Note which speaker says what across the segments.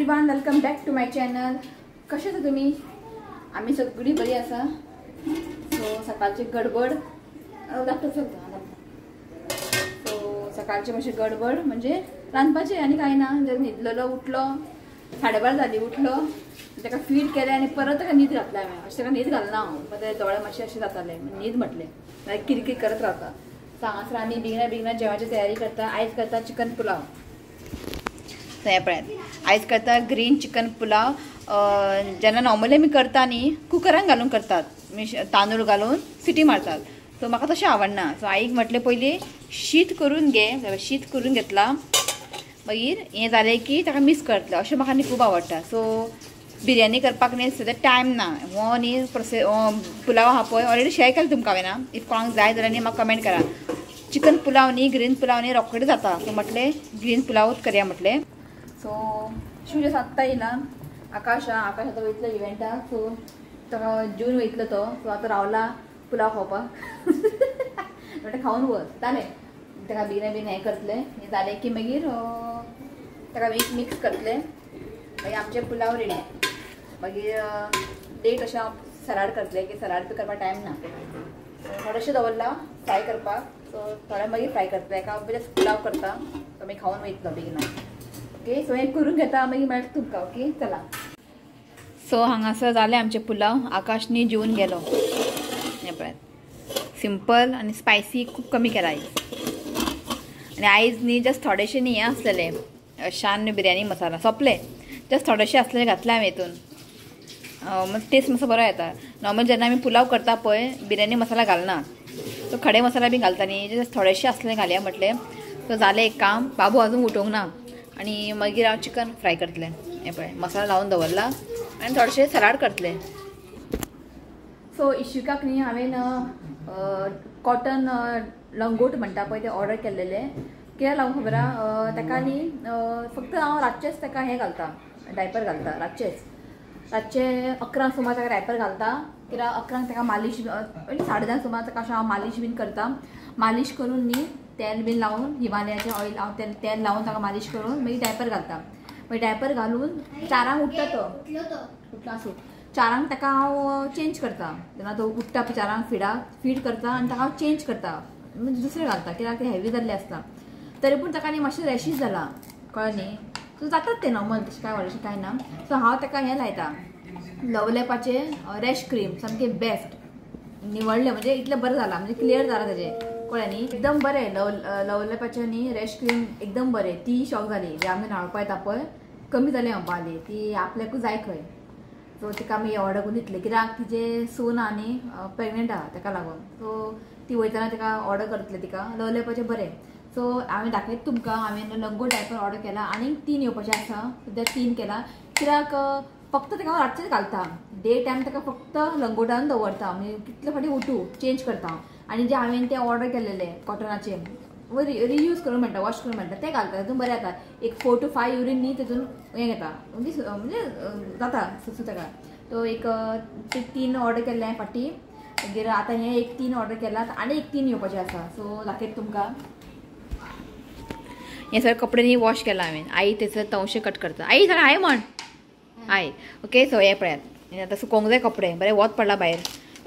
Speaker 1: Everyone, welcome back to my channel. कशें आसा तुमी? आमी सगळीं बरी आसा. सो सकाळची गडबड लागता चलता. सो सकाळची मातशी गडबड म्हणजे रांदपाचें आनी कांय ना. जर न्हिदलेलो उठलो 12:30 जाली उठलो, ताका फीड केलें आनी परत ताका न्हीद घातला हांवें. अशें ताका न्हीद घालना हांव, ते दोळे मातशे अशें जाताले, न्हीद म्हटलें मागीर किरकीर करत रावता. सो हांगासर आमी बेगिना बेगिना जेवणाची तयारी करता. आयज करता चिकन पुलाव. हें पळयात, आयज करता ग्रीन चिकन पुलाव. जेन्ना नॉर्मली आमी करता न्ही, कुकरान घालून करतात, तांदूळ घालून सिटी मारतात. सो म्हाका तशें आवडना. सो आईक म्हटलें पयलीं शीत करून घे. शीत करून घेतला, मागीर हें जालें की ताका मिक्स करतलें. अशें म्हाका न्ही खूब आवडटा. सो बिरयानी करपाक न्ही सद्या टायम ना. हो न्ही प्रोसे पुलाव आहा पळय ऑलरेडी शेअर केला तुमकां हांवें ना. If कोणाक जाय जाल्यार न्ही म्हाका कमेंट करा. चिकन पुलाव न्ही ग्रीन पुलाव न्ही रोखडें जाता. सो म्हटलें ग्रीन पुलावूच करया म्हटलें. सो शिव आत्तां येयला. आकाश आकाश आतां वयतलो इव्हेंटाक. सो ताका जून वयतलो तो. सो आतां रावला पुलाव खावपाक. म्हणटा खावन वच जालें. ताका बेगीन बेगीन हें करतलें, हें जालें की मागीर ताका मिक्स करतलें. मागीर आमचें पुलाव रेडी. मागीर लेट अशें हांव सलाड करतलें की सलाड बी करपाक टायम ना. थोडेशें दवरलां फ्राय करपाक. सो थोडें मागीर फ्राय करतलें. एका जस्ट पुलाव करता, तो मागीर खावन वयतलो बेगिना. ओके, सो हें करून घेता मागीर मेळटा तुमकां. ओके, चला. सो हांगासर जालें आमचें पुलाव. आकाश न्ही जेवन गेलो. हें पळयात, सिंपल आनी स्पायसी खूब कमी केला आयज. आनी आयज न्ही जस्ट थोडेशें न्ही हें आसलेलें शान बिरयानी मसाला सोंपलें. जस्ट थोडेशें आसलेलें घातलें हांवें हितून. मागीर टेस्ट मातसो बरो येता. नॉर्मल जेन्ना आमी पुलाव करता पळय बिरयानी मसाला घालना, सो खडे मसाला बी घालता न्ही, जस्ट थोडेशें आसलें घालया म्हटलें. सो जालें एक काम. बाबू अजून उठोवंक ना. आनी मागीर हांव चिकन फ्राय करतलें. हें पळय मसाला लावन दवरला आनी थोडेशें सलाड करतलें. सो इशिकाक न्ही हांवें कॉटन लंगोट म्हणटा पळय तें ऑर्डर केल्लेलें. कित्याक लागून खबर आहा, ताका न्ही फक्त हांव रातचेंच ताका हें घालता, डायपर घालता रातचेंच. रातचे 11 सुमार ताका डायपर घालता. कित्याक 11 ताका मालीश, 10:30 सुमार ताका अशें हांव मालीश बीन करता. मालीश करून न्ही तेल बीन लावन, हिमालयाचें ऑयल हांव तेल लावन ताका मालीश करून मागीर डायपर घालता. मागीर डायपर घालून 4 उठ्ठा तो, उठला आसूं, 4 ताका हांव चेंज करता. जेन्ना तो उठ्ठा 4 फीड करता आनी ताका हांव चेंज करता, म्हणजे दुसरें घालता कित्याक तें हेवी जाल्लें आसता. तरी पूण ताका न्ही मातशें रॅशीज जाला, कळ्ळें न्ही. सो जातात तें नॉर्मल, तशें कांय व्हडलेशें कांय ना. सो हांव ताका हें लायता लवलेपाचें रॅश क्रीम, सामकें बेस्ट. निवडलें म्हणजे इतलें बरें जालां, म्हणजे क्लियर जालां ताजें, कळ्ळें न्ही. एकदम बरें लवलेपाचें न्ही रॅश क्रीम एकदम बरें. ती शॉक जाली जे आमी न्हावपा येता पळय कमी जालें म्हणपा ती आपल्याकूच जाय खंय. सो तिका आमी ऑर्डर करून दितले कित्याक तिजें सून आनी प्रेग्नेंट आहा ताका लागून. सो ती वयतना ताका ऑर्डर करतले तिका लवलेपाचें बरें. सो हांवें दाखयता तुमकां. हांवें लंगोट डायपर ऑर्डर केला आनी 3 येवपाचें आसा. सद्या 3 केला कित्याक फक्त ताका हांव रातचेंच घालता. डे टायम ताका फक्त लंगोटान दवरता, म्हणजे कितले फावटी उठू चेंज करता. आनी जे हांवें तें ऑर्डर केलेलें कॉटनाचें रियूज करूंक मेळटा, वॉश करूंक मेळटा, तें घालता. तितून बरें जाता. एक 4 to 5 urine न्ही तितून हें घेता, म्हणजे जाता सुसू ताका. तो एक 3 ऑर्डर केल्लें हांवें फाटीं. मागीर आतां हें एक 3 ऑर्डर केलां आनी एक 3 येवपाचें आसा. सो दाखयता तुमकां. हे सगळे कपडे न्ही वॉश केला हांवें. आई तेचे तवशे कट करता. आई सगळें हाय म्हण I. Okay, सो हें पळयात, आतां सुकोवंक जाय कपडे, बरें वत पडला भायर.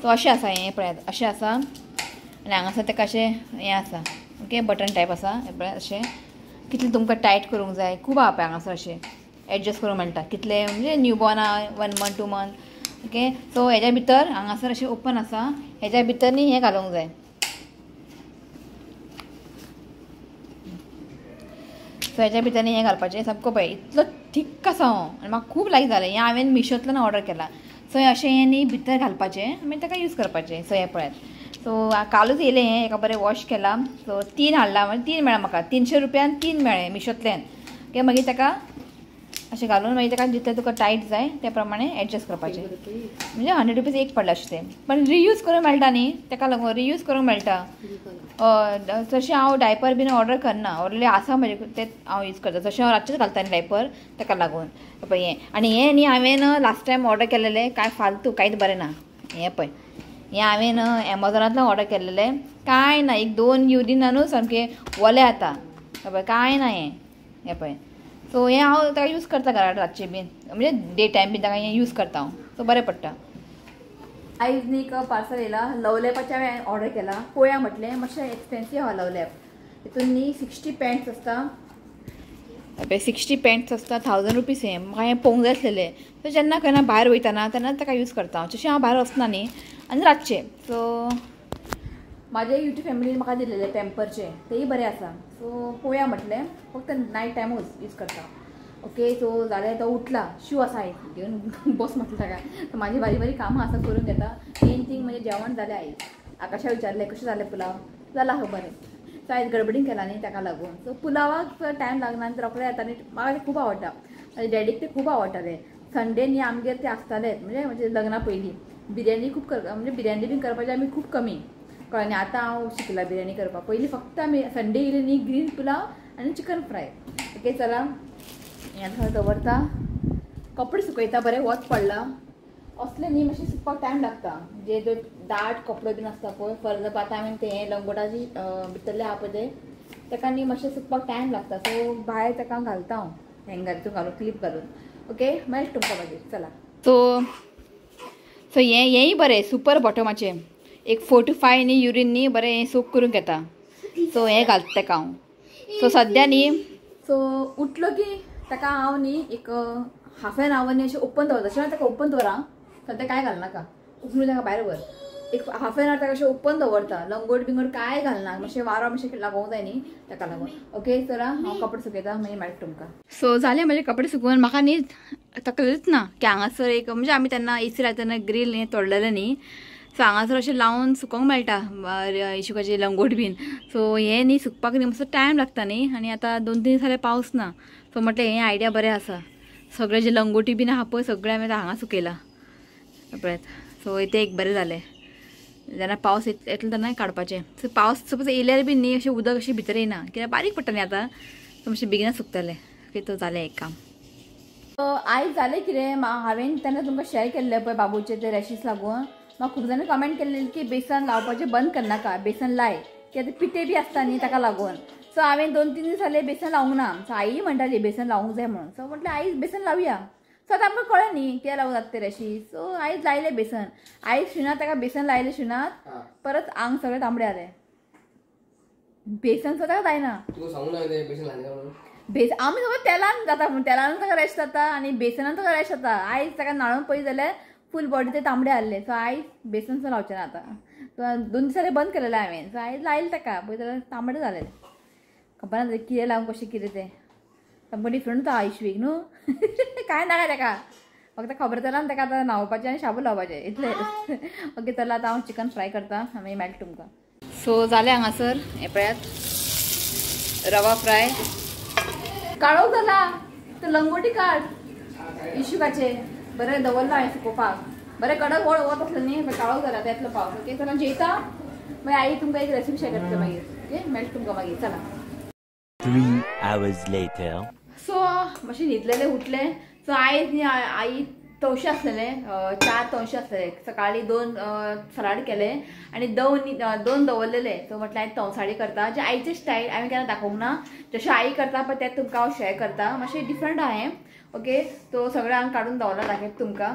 Speaker 1: सो अशें आसा हें पळयात, अशें आसा. आनी हांगासर ताका अशें हें आसा, ओके बटन टायप आसा. हें पळयात अशें कितलें तुमकां टायट करूंक जाय, खूब आहा पळय हांगासर अशें एडजस्ट करूंक मेळटा. कितलें म्हणजे न्यू बॉर्न आहा, 1 month 2 month. Okay, सो हेज्या भितर हांगासर अशें ओपन आसा, हेज्या भितर न्ही हें घालूंक जाय. सो हेज्या भितर न्ही हें घालपाचें. सामको पळय इतलो थीक आसा हो आनी म्हाका खूब लायक जालें. हें हांवें मिशोंतल्यान ऑर्डर केलां. सो हें अशें हें न्ही भितर घालपाचें मागीर ताका यूज करपाचें. सो हें पळयात. सो कालूच येयलें हें, एका बरें वॉश केलां. सो 3 हाडलां, म्हणजे 3 मेळ्ळा म्हाका 300 रुपयान 3 मेळ्ळें मिशोंतल्यान. ओके, मागीर ताका अशें घालून मागीर ताका जितलें तुका टायट जाय त्या प्रमाणे एडजस्ट करपाचें. म्हणजे 100 रुपीज एक पडलें अशें तें. पण रियूज करूंक मेळटा न्ही, ताका लागून रियूज करूंक मेळटा. तशें हांव डायपर बीन ऑर्डर करना, ऑलरेडी आसा म्हजे तें हांव यूज करता. तशें हांव रातचेंच घालता न्ही डायपर, ताका लागून. पळय हें आनी हें न्ही हांवें लास्ट टायम ऑर्डर केलेलें, कांय फालतू कांयच बरें ना. हें पळय, हें हांवें एमेझॉनांतल्यान ऑर्डर केल्लेलें, कांय ना. 1-2 युरिनानूच सामकें ओलें जाता. पळय कांय ना हें. हें पळय सो हें हांव ताका यूज करता घरा रातचें बीन, म्हणजे डे टायम बीन ताका हें यूज करता हांव. सो बरें पडटा. आयज न्ही एक पार्सल येयला, लवलॅपाचें हांवें ऑर्डर केला. पळोवया म्हटलें, मातशें एक्सपेन्सीव आहा लवलॅप. हितून न्ही 60 पॅन्ट्स आसता, 60 पॅन्ट्स आसता, 1000 रुपीज. हें म्हाका हें पळोवंक जाय आसलेलें. सो जेन्ना केन्ना भायर वयता ना तेन्ना ताका यूज करता हांव, जशें हांव भायर वचना न्ही आनी रातचें. सो म्हाजे यूट्यूब फॅमिलीन म्हाका दिलेलें पॅम्परचें, तेंय बरें आसा. सो पळोवया म्हटलें, फक्त नायट टायमूच यूज करता. ओके सो जालें, तो उठला, शू आसा आयज घेवन बस म्हटलें ताका. सो म्हाजी बारीक बारीक कामां आसा करून घेता. मेन थींग म्हणजे जेवण जालें आयज. आकाशा विचारलें कशें जालें पुलाव, जाला खबर बरें. सो आयज गडबडीन केला न्ही ताका लागून. सो पुलावाक टायम लागना आनी रोखडे जाता न्ही. म्हाका तें खूब आवडटा, म्हाज्या डॅडीक तें खूब आवडटालें. संडे न्ही आमगेर ते आसतालेच, म्हणजे म्हणजे लग्ना पयलीं बिर्याणी खूब कर, म्हणजे बिर्याणी बीन करपाची आमी खूब कमी कळ्ळें न्ही. आतां हांव शिकलां बिर्याणी करपाक. पयलीं फक्त आमी संडे येयले न्ही ग्रीन पुलाव आनी चिकन फ्राय. ओके चला हें आतां दवरता, कपडे सुकयता. बरें वत पडलां असलें न्ही मातशें सुकपाक टायम लागता. जे जो दाट कपडो बीन आसता पळय, फॉर एग्जाम्पल आतां हांवें तें लंगोटाची भितरलें आहा पळय तें, ताका न्ही मातशें सुकपाक टायम लागता. सो भायर ताका घालता हांव हँगर हितून घालून, क्लिप घालून. ओके मेळटा तुमकां मागीर, चला. सो सो हें हेंय बरें सुपर बॉटमाचें, एक 4 to 5 न्ही युरीन न्ही बरें हें सोक करून घेता. सो हें घालता ताका हांव. सो सद्या न्ही सो उठलो की ताका हांव न्ही एक हाफ एन our न्ही अशें ओपन दवरता. अशें ताका ओपन दवरा, सद्या कांय घालनाका, उखलून ताका भायर व्हर. एक हाफ एन our ताका अशें ओपन दवरता, लंगोट बिंगोट कांय घालना, मातशें वारो मातशें लागोवंक जाय न्ही ताका लागून. ओके चला हांव कपडे सुकयता, मागीर मेळटा तुमकां. सो जालें म्हजे कपडे सुकोवन. म्हाका न्ही तकलेच ना की हांगासर एक, म्हणजे आमी तेन्ना एसी लायता तेन्ना ग्रील हें तोडलेलें न्ही, सो हांगासर अशें लावन सुकोवंक मेळटा इशुकाचें लंगोट बीन. सो हें न्ही सुकपाक न्ही मातसो टायम लागता न्ही, आनी आतां 2-3 दीस जाले पावस ना. सो म्हटलें हें आयडिया बरें आसा. सगळें जे लंगोटी बीन आहा पळय सगळें हांवें हांगा सुकयलां पळयात. सो तें एक बरें जालें, जेन्ना पावस येतलो तेन्ना काडपाचें. सो पावस सपोज येयल्यार बीन न्ही अशें उदक अशें भितर येयना, कित्याक बारीक पडटा न्ही आतां, सो मातशें बेगिनच सुकतलें. ओके तो जालें एक काम. आयज जालें कितें, हांवें तेन्ना तुमकां शेअर केल्लें पळय बाबूचे ते रॅशीस लागून. म्हाका खूब जाणांनी कमेंट केल्लें की बेसन लावपाचें बंद करनाका, बेसन लाय, कित्याक पिठे बी आसता न्ही ताका लागून. सो हांवें 2-3 दीस जाले बेसन लावंक ना. सो आई म्हणटाली बेसन लावंक जाय म्हणून. सो म्हटलें आयज बेसन लावया. सो आतां आमकां कळ्ळें न्ही कित्याक लागून जाता ते रॅशीस. सो आयज लायलें बेसन, आयज शिणात ताका बेसन लायलें शिणात, परत आंग सगळें तांबडें जालें. बेसन सुद्दां जायना, बेसन आमी सगळें तेलान जाता म्हूण, तेलान ताका रॅश जाता आनी बेसनान ताका रॅश जाता. आयज ताका न्हाणोवन पळयत जाल्यार फूल बॉडी ते तांबडे आहले. सो आयज बेसन सुद्दां लावचें ना आतां. सो 2 दीस जाले बंद केलेलें हांवें. सो आयज लायलें ताका, पळयत जाल्यार तांबडें जालें. खबर ना कितें लावन कशें कितें तें, सामको डिफरंट तो आयुश्वीक न्हू. कांय नाका ताका, फक्त खबर तेलान ताका आतां न्हांवपाचें आनी शाबू लावपाचें इतलें. ओके चला आतां हांव चिकन फ्राय करता, मागीर मेळटा तुमकां. सो जालें हांगासर हें पळयात रवा फ्राय. काळोख जाला तो लंगोटी काड इशुकाचें, बरें दवरलां हांवें सुकोवपाक, बरें कडक वळ वत आसलें न्ही, काळोख जाला येतलो पावस. ओके चला जेयता, मागीर आई तुमकां एक रेसिपी शेअर करता मागीर. ओके मेळटा तुमकां मागीर, चला.
Speaker 2: 3 hours later.
Speaker 1: सो मातशें न्हिदलेलें उठलें. सो आयज न्ही आई तवशे आसलेले, 4 तवशे आसलेले. सकाळीं 2 सलाड केलें आनी 2 दवरलेले. सो म्हटलें आयज तवसाळी करता, जे आईचें स्टायल हांवें केन्ना दाखोवंक ना, जशें आई करता पळय तें तुमकां हांव शेअर करता, मातशें डिफरंट आहा हें. ओके तो सगळें हांव काडून दवरलां दाखयता तुमकां.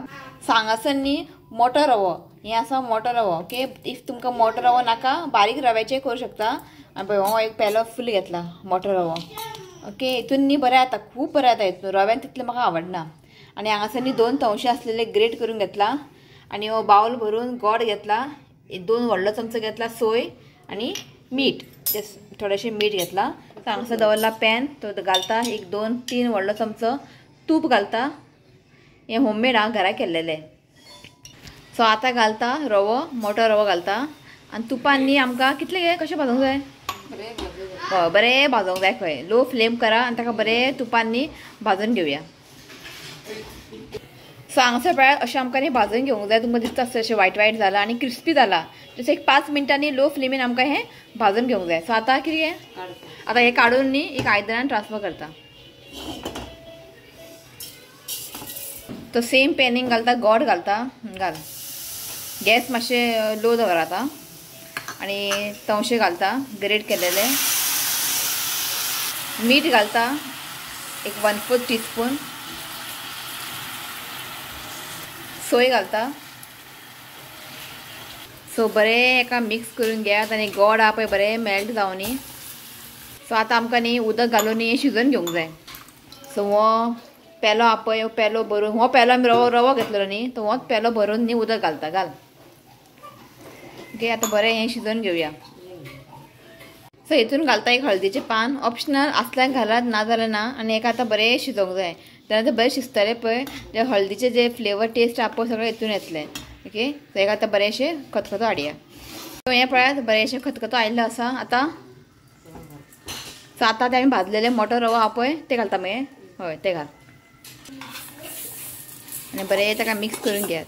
Speaker 1: हांगासर न्ही मोटो रवो, हें आसा मोटो रवो. ओके if तुमकां मोटो रवो नाका, बारीक रव्याचें करूं शकता. आनी पळय हो एक पेलो फूल घेतला मोटो रवो. ओके हितून न्ही बरें जाता, खूब बरें जाता हितून रव्यान, तितलें म्हाका आवडना. आनी हांगासर न्ही 2 तवशे आसलेले ग्रेट करून घेतला, आनी हो बावल भरून गोड घेतला, 2 व्हडलो चमचो घेतला सोय आनी मीठ, थोडेशें मीठ घेतला. सो हांगासर दवरला पॅन, तो घालता एक 2-3 व्हडलो चमचो तूप घालता, हें होममेड हांव घरा केल्लेलें. सो आतां घालता रवो, मोटो रवो घालता आनी तुपान न्ही आमकां कितलें गे कशें भाजूंक जाय, हय बरें भाजोंक जाय खंय, लो फ्लेम करा आनी ताका बरें तुपान न्ही भाजून घेवया. सो हांगासर पळयात अशें आमकां न्ही भाजून घेवंक जाय. तुमकां दिसता आसतलें अशें वायट वायट जालां आनी क्रिस्पी जालां. जशें एक 5 मिनटांनी लो फ्लेमीन आमकां हें भाजून घेवंक जाय. सो आतां कितें आतां हें काडून न्ही एक आयदनान ट्रान्सफर करता. तो सेम पॅनीन घालता, गोड घालता, घाल गॅस मातशें लो दवर आतां, आनी तवशे घालता ग्रेट केलेले, मीठ घालता, एक 1/4 टीस्पून सोय घालता. सो बरें एका मिक्स करून घेयात आनी गोड आहा पळय बरें मेल्ट जावनी. सो आतां आमकां न्ही उदक घालून न्ही शिजोवन घेवंक जाय. सो हो पेलो आहा पळय पेलो भरून, हो पेलो आमी रवो रवो घेतलो न्ही तो होच पेलो भरून न्ही उदक घालता घाल. ओके आतां बरें हें शिजोवन घेवया. सो हितून घालता एक हळदीचें पान, ऑप्शनल आसल्यार घालात ना जाल्यार ना. आनी एका आतां बरें शिजोवंक जाय, तेन्ना तें बरें शिजतलें पळय ते हळदीचे जे फ्लेवर टेस्ट आहा पळय सगळें हितून येतलें. ओके सो एका आतां बरेंशें खतखतो हाडया. सो हें पळयात बरेंशें खतखतो आयिल्लो आसा. आतां सो आतां ते आमी भाजलेले मोटो रवो आहा पळय ते घालता मागीर, हय ते घाल आनी बरें ताका मिक्स करून घेयात.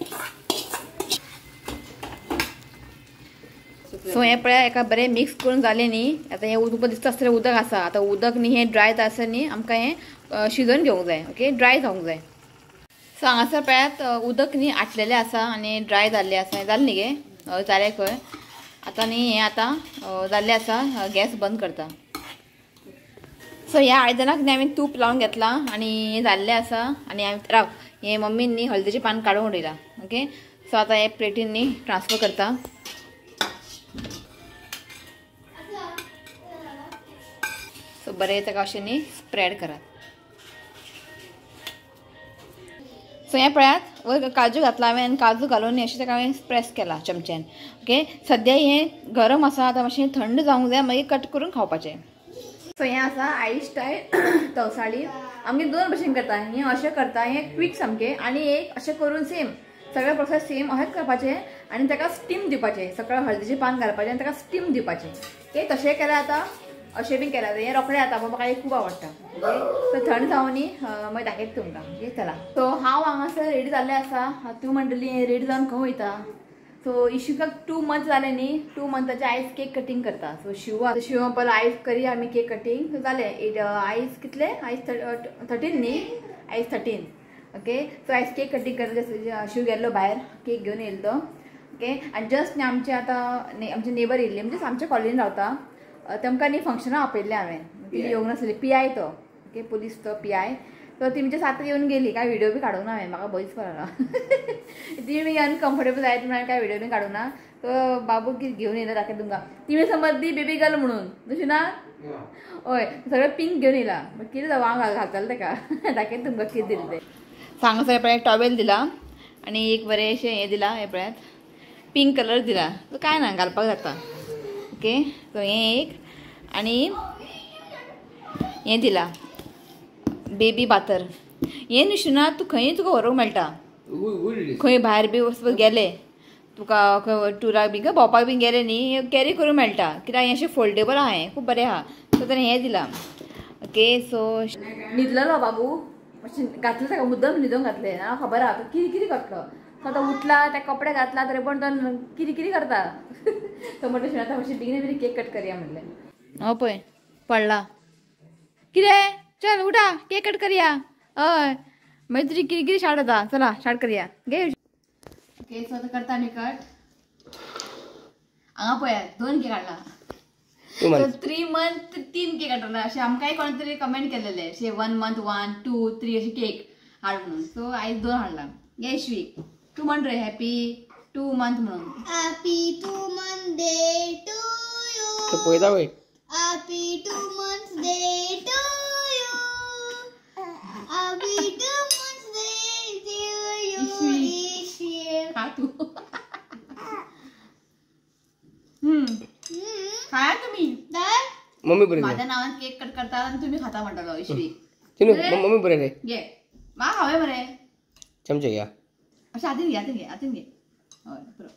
Speaker 1: सो हें पळया एका बरें मिक्स करून जालें न्ही. आतां हें उदक दिसता आसतलें उदक आसा, आतां उदक न्ही हें ड्राय जाता न्ही आमकां हें शिजोवन घेवंक जाय. ओके ड्राय जावंक जाय. सो हांगासर पळयात उदक न्ही आटलेलें आसा आनी ड्राय जाल्लें आसा. जालें न्ही गे? हय जालें खंय. आतां न्ही हें आतां जाल्लें आसा, गॅस बंद करता. सो ह्या आयदनाक न्ही हांवें तूप लावन घेतलां आनी हें जाल्लें आसा. आनी हांवें राव हें मम्मीन न्ही हळदीचें पान काडून उडयलां. ओके सो आतां हे प्लेटीन न्ही ट्रान्सफर करता. सो बरें ताका अशें न्ही स्प्रेड करात. सो हें पळयात वयर काजू घातला हांवें आनी काजू घालून अशें ताका हांवें प्रेस केला चमच्यान. ओके सद्या हें गरम आसा, आतां मातशें थंड जावंक जाय मागीर कट करून खावपाचें. सो हें आसा आई स्टायल तवसाळी. आमी दोन भशेन करता, हें अशें करता, हें क्वीक सामकें, आनी एक अशें करून सेम सगळें प्रोसेस सेम अशेंच करपाचें आनी ताका स्टीम दिवपाचें. सगळें हळदीचें पान घालपाचें आनी ताका स्टीम दिवपाचें. ओके तशें केल्यार आतां अशें बी केल्यार हें रोखडें जाता, म्हाका हें खूब आवडटा. ओके सो थंड जावनी मागीर दाखयता तुमकां. ओके चला. सो हांव हांगासर रेडी जाल्लें आसा, तूं म्हणटली रेडी जावन खंय वयता. सो इशुकाक 2 मंथ जाले न्ही, 2 मंथाचे आयज केक कटींग करता. सो शिव शिव म्हणपाक आयज करी आमी केक कटींग. सो जालें आयज कितले, आयज 13 न्ही, आयज 13. ओके सो आयज केक कटींग करता. शिव गेल्लो भायर केक घेवन येयलो तो. ओके आनी जस्ट न्ही आमचे आतां आमचे नेबर येयल्ले, म्हणजे आमच्या कॉलनीन रावता, तेमकां न्ही फंक्शनां आपयल्लें हांवें, ती येवंक नासली. पी I तो, ओके पुलीस तो पी I, तो ती म्हणजे सात येवन गेली. काय व्हिडिओ बी काडूंक ना हांवें, म्हाका भंयच पडलो. ती बी अनकम्फर्टेबल जायत म्हणून काय व्हिडिओ बी काडूंक ना. तो बाबू कितें घेवन येयला दाखयता तुमकां. ती समज दी बेबी गर्ल म्हणून तशें ना, हय सगळें पिंक घेवन येयला, कितें जावं हांव घालतालें ताका. दाखयता तुमकां कितें दिलें तें. सांगा सगळें पळयात टॉवेल दिला आनी एक बरें अशें हें दिला, हें पळयात पिंक कलर दिला. सो कांय ना घालपाक जाता. ओके सो हें एक आनी हें दिला बेबी बातर. हें न्ही शिना तूं खंय तुका व्हरूंक मेळटा, खंय भायर बी वचपाक गेले तुका खंय टुराक बी भोंवपाक बी गेले न्ही, कॅरी करूंक मेळटा, कित्याक हें अशें फोल्डेबल आहा, हें खूब बरें आहा. सो ताणें हें दिलां. ओके सो न्हिदलेलो बाबू मातशें घातलें ताका मुद्दम न्हिदोंक घातलें ना, खबर आहा तो कितें कितें करतलो. सो आतां उठला ते कपडे घातला तरी पण तो कितें कितें करता. तो म्हणटा आतां मातशें बेगीन बेगीन केक कट करया म्हणलें. हो पळय पडला कितें, चल उठा केक कट करया. हय मागीर तुजी कितें कितें स्टार्ट जाता, चला स्टार्ट करया गे. ओके सो आतां करता आमी कट. हांगा पळयात 2 केक हाडला, 3 मंथ 3 केक हाडला. अशें आमकांय कोण तरी कमेंट केलेले अशें 1 मंथ 1 2 3 अशें केक हाड म्हणून. सो आयज 2 हाडला. गे श्वी तूं म्हण रे हॅपी 2 मंथ म्हणून.
Speaker 3: Happy 2 month day to you,
Speaker 4: पळयता पळय.
Speaker 3: Happy 2 month day to you, happy 2 month day to you.
Speaker 1: खा तू. खाया तुम्ही.
Speaker 4: मम्मी बरे
Speaker 1: माझ्या नावान केक कट करता आणि तुम्ही खाता म्हणटालो इश्वी.
Speaker 4: मम्मी बरे रे
Speaker 1: घे मा खावे मरे
Speaker 4: चमचे घ्या.
Speaker 1: अशें हातीन घे, हातीन घे, हातीन घे. हय बरो.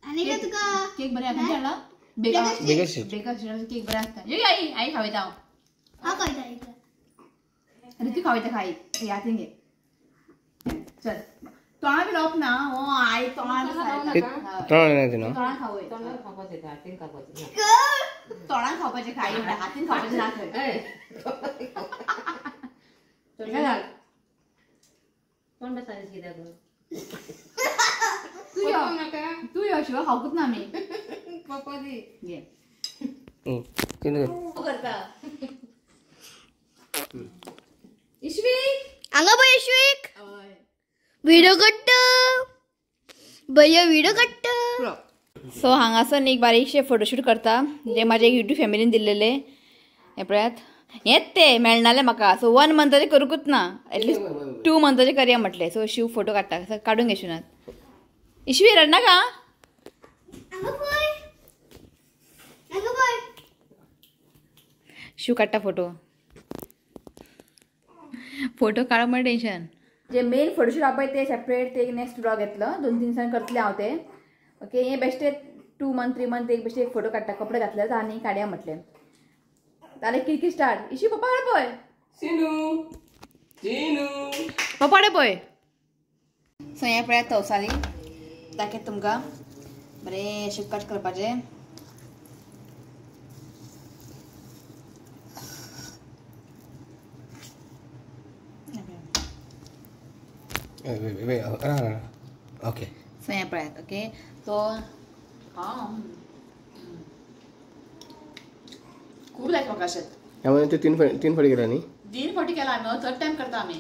Speaker 3: आनी काय तुका
Speaker 1: केक बरें खंयचे हाडला?
Speaker 4: Baker street.
Speaker 1: बेकर स्ट्रीटाचो केक बरें आसता. यो आई आई खावयता हांव.
Speaker 3: हांव खावयता.
Speaker 1: आनी तूं खावयता खाई. हातीन घे चल. तोंडा बी लावप ना हो आई, तोंडा तोंडान खावय, तोंडान खावपाचें खाई, हातीन खावपाचें ना खंय. तूं यो, तूं यो शिवाय खावकूच ना आमी. घे करता. इश्वीक
Speaker 3: हांगा पळय इश्वीक व्हिडिओ काडटा भैया व्हिडिओ काडटा.
Speaker 1: सो हांगासर एक बारीकशे फोटोशूट करता जे म्हाजे युट्यूब फॅमिलीन दिल्लेले हे पळयात हेंच ते मेळनाले म्हाका. सो 1 मंथाचे करूंकूच ना, एटलिस्ट 2 मंथाचे करया म्हटलें. सो शिव फोटो काडटा, काडून घे शिवनाथ. इश्वी रडनाका. शिव काडटा फोटो. फोटो काडप म्हण टेन्शन. जे मेन फोटोशूट आहा पळय ते सेपरेट, ते नेक्स्ट ब्लॉग येतलो 2-3 दिसान करतलें हांव ते. ओके हे बेश्टे 2 मंथ 3 मंथ एक बेश्टे एक फोटो काडटा, कपडे घातले आनी काडया म्हटलें. जालें किरकिर स्टार्ट. इशी पप्पा कडेन पळय,
Speaker 4: सिनू सिनू
Speaker 1: पप्पा कडेन पळय. सो हें पळयात तवसाली दाखयता तुमकां. बरें अशें कट करपाचें.
Speaker 4: ओके
Speaker 1: सो हें पळयात. ओके सो खूब लायक म्हाका अशें.
Speaker 4: ते 3 फावटी केला न्ही?
Speaker 1: 3 फावटी केला आमी, थर्ड टायम करता आमी.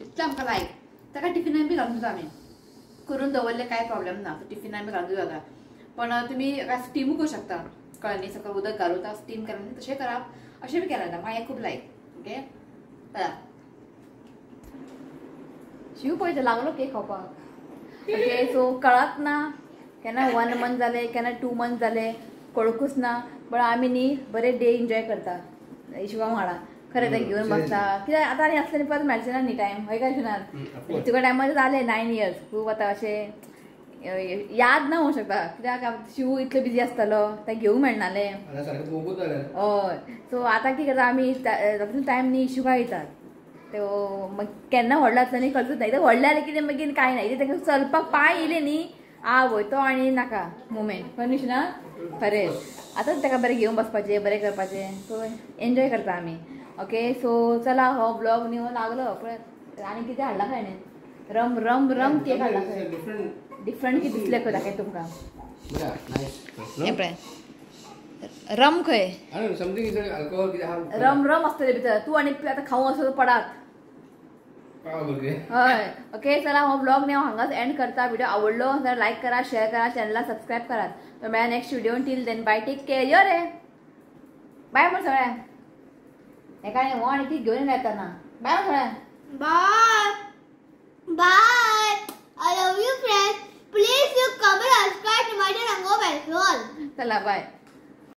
Speaker 1: इतलें आमकां लायक. ताका टिफिनान बी घालून दिता आमी, करून दवरले कांय प्रॉब्लेम ना. टिफिनान बी घालून दिता. पण तुमी स्टीमूय करूं शकता, कळ्ळें न्ही? सकयल उदक घालून स्टीम करून तशें करप, अशें बी केलें जाता. म्हाका हें खूब लायक. ओके चला शिव पळय लागलो केक खावपाक. ओके सो कळत ना केन्ना 1 मंथ जाले केन्ना 2 मंथ जाले कळकूच ना. पण आमी न्ही बरे डे एन्जॉय करता इशवा वांगडा. खरें तें घेवन बसता कित्याक आतां आनी आसलें न्ही परत मेळचें ना न्ही टायम. हय काय शिवनाथ? तुका टायमार जालें 9 इयर्स. खूब आतां अशें याद ना होवंक शकता कित्याक शिव इतलो बिजी आसतालो तें घेवंक मेळनालें. हय सो आतां कितें करता आमी टायम न्ही इशुका येतात त्यो मागीर केन्ना व्हडलो जातलो न्ही कळचूच ना. कित्याक व्हडलें जालें कितें मागीर कांय ना. कित्याक तांकां चलपाक पांय येयले न्ही आवय तो आनी नाका मुमेंट. खरें न्ही शिवनाथ? खरें आतां ताका बरें घेवन बसपाचें, बरें करपाचें. सो एन्जॉय करता आमी. ओके सो चला हो ब्लॉग न्ही हो लागलो पळय आनी कितें हाडला खंय न्ही रम रम रम केक हाडला खंय डिफरंट कितें दिसलें खंय दाखयता तुमकां. हें पळय रम खंय रम रम आसतलें भितर. तूं आनी आतां खावूं आसलो पडात. हय ओके चला हो ब्लॉग न्ही हांव हांगाच एंड करता. व्हिडिओ आवडलो जाल्यार लायक करा, शेअर करा, चॅनलाक सबस्क्रायब करात. तर मेळया next video. Till then bye, take care. यो रे बाय म्हण सगळ्यांक. हेका आनी हो आनी ती घेवन येताना बाय म्हण सगळ्यांक.
Speaker 3: Bye bye. I love you friends. Please you comment, subscribe to my channel.
Speaker 1: चला बाय.